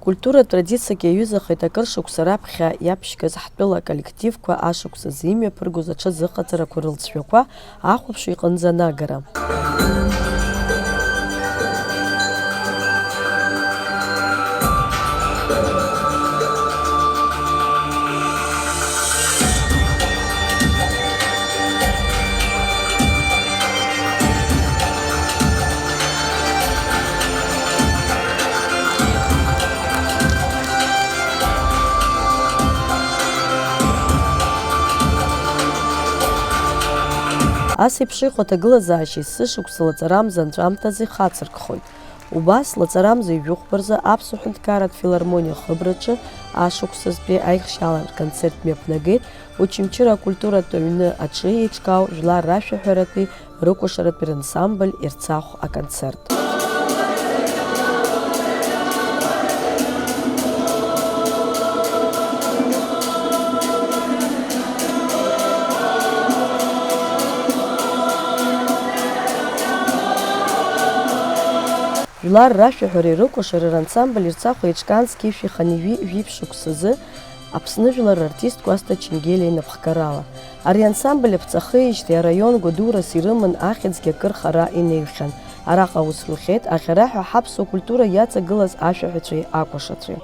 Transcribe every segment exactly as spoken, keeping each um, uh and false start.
Культуратә традициак иаҩызахеит акыр шықәса раԥхьа иаԥшьгаз ҳтәыла аколлективқәа ашықәсазы имҩаԥыргоз аҽазыҟаҵарақәа рылҵшәақәа ахәаԥшҩы иҟынӡа анагара. Ас еиԥш иҟоу аҭагылазаашьа есышықәса лаҵарамза анҵәамҭазы ихацыркхоит. Убас, лаҵарамза ҩажәихәба рзы Аԥсуа ҳәынҭқарратә филармониа ахыбраҿы ашықәсазтәи аихшьаалатә концерт мҩаԥнагеит Очамчыра акультуратә аҩны аҿы еиҿкаау жәлар рашәаҳәаратәи рыкәашаратәи рансамбль Ерцахә аконцерт. Жәлар рашәаҳәареи рыкәашареи рансамбль Ерцахә еиҿкаан зқьи жәшәи хынҩажәи жәиԥшь шықәсазы Аԥсны жәлар рартист Кәасҭа Ченгелиа инапхгарала. Ари ансамбль аԥҵахеижьҭеи араион гәадурас ирыман, ахьӡгьы акыр хара инеихьан. Араҟа аус рухьеит аӷьараҳәа ҳаԥсуа культура иаҵагылаз ашәаҳәацәеи акәашацәеи.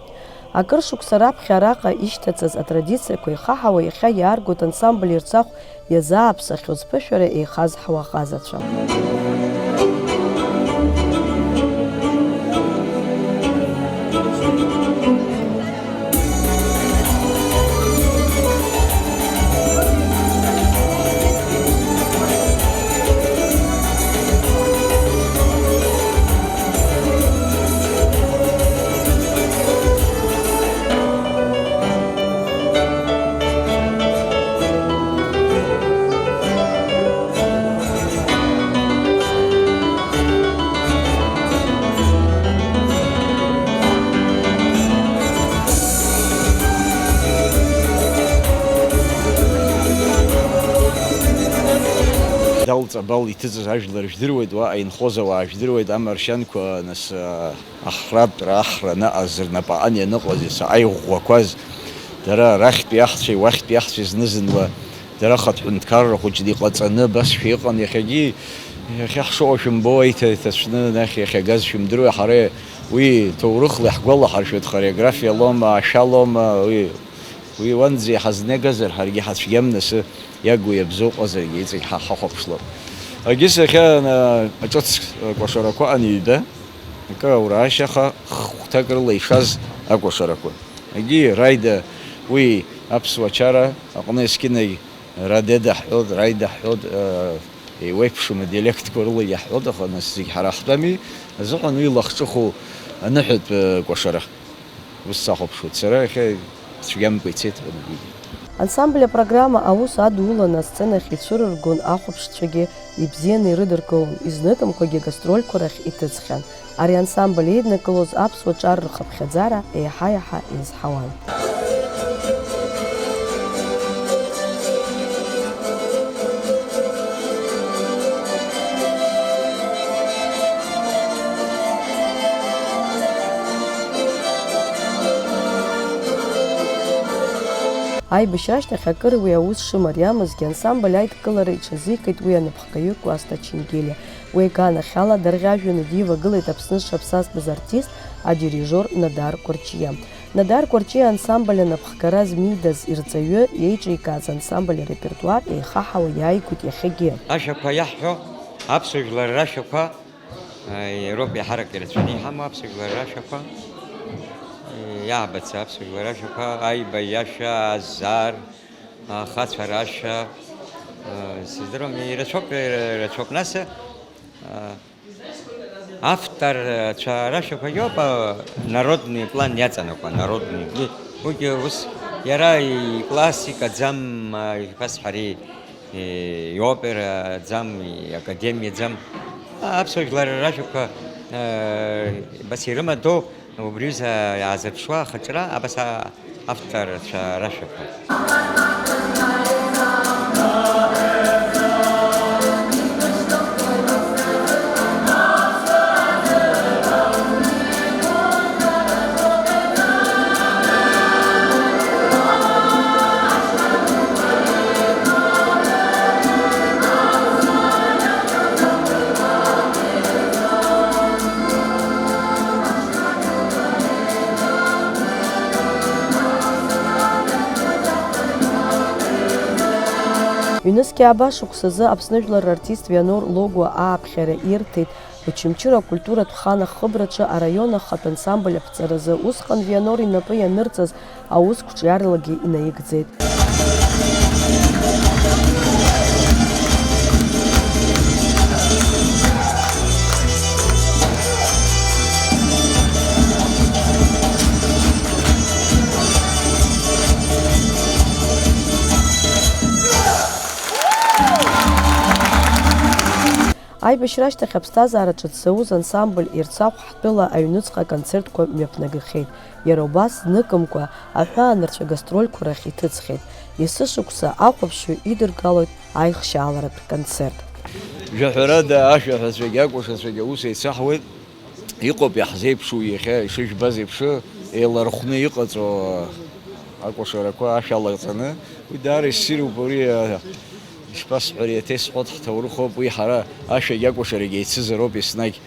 Акыр шықәса раԥхьа араҟа ишьҭаҵаз атрадициақәа ихаҳауа иахьа иааргоит ансамбль Ерцахә иазааԥсахьоу зԥышәара еихазҳауа аҟазацәа. Далҵ абал иҭыҵыз ажәлар жәдыруеит, уаҟа инхоз ауаа жәдыруеит, амаршьанқәа, нас, Ахратәра, ахра анаҟаз, рнапаҟан ианыҟаз, ес-, аиӷәӷәақәаз, дара арахьтәи аҳцәеи уахьтәи аҳцәеи зны-зынла, дара ахатә ҳәынҭқарра хәыҷны иҟаҵаны, абасшәа иҟан, иахьагьы, иахьа ҳшыҟоу шәымбо, иҭа-, иҭацәны, анахь иахьагаз шәымдыруеи, ҳара уи ҭоурыхла иаҳгәалаҳаршәоит, хореографиалоума, ашәалоума, уи, уи уанӡа иҳазнеигазар, ҳаргьы ҳацәгьам, нас, иагу иабзоуҟазаргьы иҵегь ҳа-, ҳахәаԥшлап. Агьыс иахьа, а, ҿыц кәашарақәа аныҩба, акы аураашьаха, хәҭак рыла ишаз акәашарақәа. Егьи, Раида, уи аԥсуа чара аҟны есқьынагь Радеда ҳҳәоит, Раида ҳҳәоит, э, еиуеиԥшым адиалектқәа рыла иаҳҳәоит, аха нас зегь ҳара ҳтәами, азыҳәан уи лахҿыху аныҳәатә, э, кәашара. Ус сахәаԥшуеит сара, иахьа цәгьамкәа ицеит ҳәа. Ансамбль апрограмма аус адуланы асценахь ицәырыргон ахәаԥшцәагьы, ибзианы ирыдыркылон, изныкымкәагьы агастрольқәа рахь иҭыҵхьан. Ари ансамбль еиднакылоз аԥсуа ҿар рхыԥхьаӡара еиҳа-еиҳа еизҳауан. Аибашьра ашьҭахь акыр уи аус шымариамызгьы, ансамбль аидкылара иҽазикит уи анапхгаҩы Кәасҭа Ченгелиа. Уи аганахьала дарӷьажәҩаны дивагылеит Аԥсны зҽаԥсазтәыз артист, адирижиор Нодар Кәарҷиа. Нодар Кәарҷиа ансамбль анапхгара змидаз ирҵаҩы иеиҿикааз ансамбль арепертуар еихаҳауа иааигоит иахьагьы. Ашәақәа иаҳҳәо, аԥсуа жәлар рашәақәа, роуп еиҳарак ирацәаны иҳамоу аԥсуа жәлар рашәақәа. Иаабац аԥсуа жәлар рашәақәа, аиба иашәа, азар, ахацәа рашәа, сыздыруам, ирацәоуп, ирацәоуп. Нас, авторцәа рашәақәагьы ауп, народный план иаҵанакуа, народный. Уигьы ус, иара иклассикаӡам, ишԥасҳәари, иопераӡам, иакадемиаӡам. Аԥсуа жәлар рашәақәа, абас ирымадоу, убри аҩыза иаазырԥшуа ахаҿра, абас авторцәа рашәақәа. Ҩнызқьи ааба шықәсазы Аԥсны жәлар рартист Вианор Логәуа ааԥхьара ирҭеит Очамчыра акультуратә хан ахыбраҿы араион ахатә ансамбль аԥҵаразы. Усҟан Вианор инапы ианырҵаз аус қәҿиаралагьы инаигӡеит. Аибашьра ашьҭахь аԥсҭазаара ҿыц зауз ансамбль Ерцахә ҳтәыла аҩныҵҟа аконцертқәа мҩаԥнагахьеит. Иара убас зныкымкәа аҳәаанырцә агастрольқәа рахь иҭыҵхьеит. Есышықәса ахәаԥшҩы идыргалоит аихшьааларатә концерт. Жәаҳәарада, ашәаҳәацәагьы акәашацәагьы аус еицаҳуеит. Иҟоуп иаҳзеиԥшу иахьа ишыжәбаз еиԥш, еилархәны иҟаҵоу акәашарақәа ашә алаҵаны. Уи даара иссируп, уи, а, ишԥасҳәари, еиҭа исҳәоит, ҳҭоурыхоуп, уи ҳара ашәагьы акәашарагьы еицызароуп еснагь.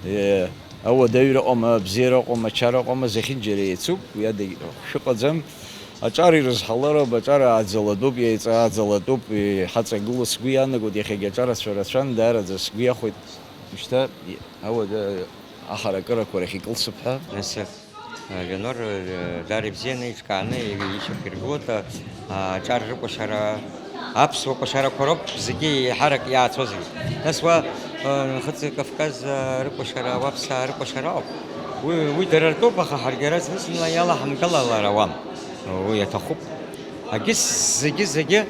Е, ауадаҩра ыҟоума, абзиара ыҟоума, ачара ыҟоума, зехьынџьара еицуп, уи ада шәыҟаӡам. Аҿар ирызҳалароуп, аҿар ааӡалатәуп, еиҵааӡалатәуп, иҳаҵагылоу сгәы иаанагоит, иахьагьы аҿарацәа рацәан, даараӡа сгәы иахәеит. Шьҭа, ауада, аҳаракырақәа рахь икылсып ҳәа. Нас, э, Вианор, э, даара ибзианы иҿкааны ишьақәиргылоит, э, аҿар рыкәашара, аԥсуа кәашарақәа роуп зегьы еиҳарак иаацәоу зегьы. Нас уа, э, Нхыҵ Кавказ, э, рыкәашара, ауаԥсаа рыкәашара ауп. Уи, уи дара ртәуп, аха ҳаргьы ара зны-зынла иалаҳамгалалар ауам. Уи аҭахуп. Агьыс зегьы, зегьы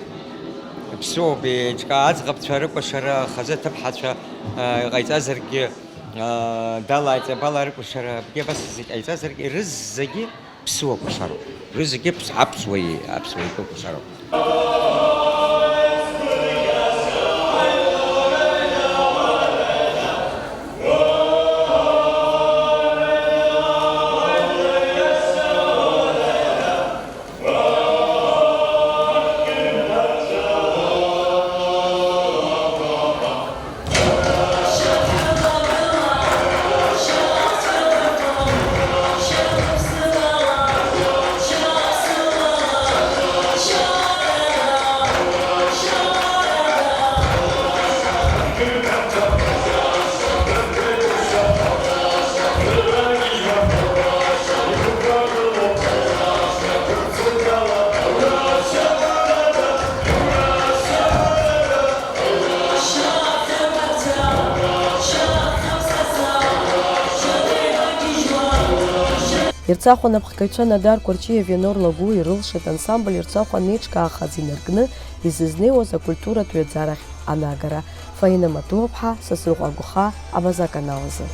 ԥсуоуп, еиҿкаа аӡӷабцәа рыкәашара, хазы аҭыԥҳацәа, э, иҟаиҵазаргьы, аа, далааит, абалаа рыкәашара, абгьы абас зегь ҟаиҵазаргьы, рызегьы ԥсуа кәашароуп. Рызегьы ԥс-, аԥсуа, аԥсуа итәы кәашароуп. Ерцахә анапхгаҩцәа Надар Кәарҷиа, Вианор Лагәуа ирылшеит ансамбль Ерцахә анеиҿкаахаз инаркны изызнеиуаз акультуратә ҩаӡарахь анагара. Фаина Матуаԥҳа, Сасрыҟәа Агәхаа, Абаза аканал азы.